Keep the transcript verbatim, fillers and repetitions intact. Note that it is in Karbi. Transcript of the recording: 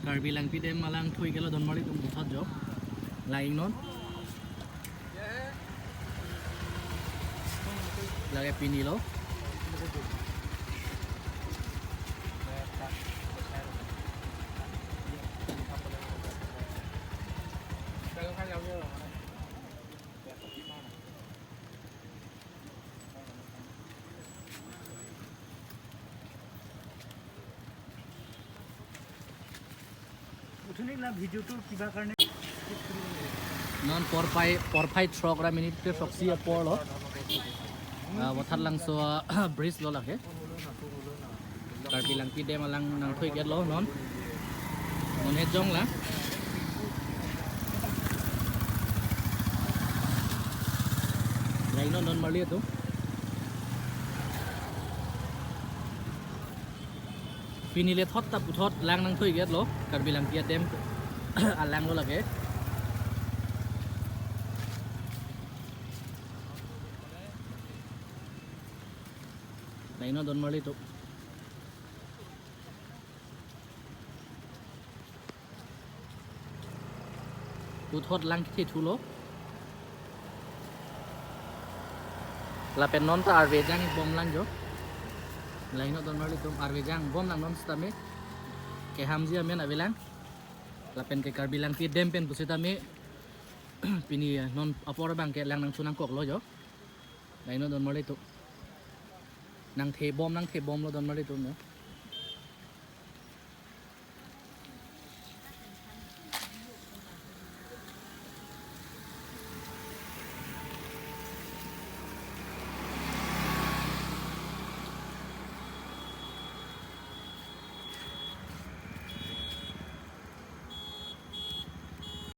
Karbi Langpi Dam alang thu-ik-etlo donmarlitum, puthot jo. Lang-iknon. Lake pini lo. উঠোনিক না ভিডিঅ'টো কিবা কাৰণে Non porphai, porphai throk ra minute te throksi apor lo. Ah, Boithalangso, ah, bridge lo lake. Karbi Langpi Dam alang nangthu-ik-etlo non. Non he jong la. Lang-iknon donmarlitum. Pini le thot ta puthot lang nangthu-ik-etlo, Karbi Langpi Dam alang lo lake. Lang-iknon donmarlitum. Puthot lang kethe thulo. Lapen non ta arve jangbomlang jo. Lang-iknon donmarlitum, arve jangbomlang non sitame. Kehamji amen avelang. Lapen ke Karbi Langpi Dam pen pusitame pini non apor abang ke lang nangchu nangkoklo jo. Lang-iknon donmarlitum. Nangthebom, nangthebomlo donmarlitum jo.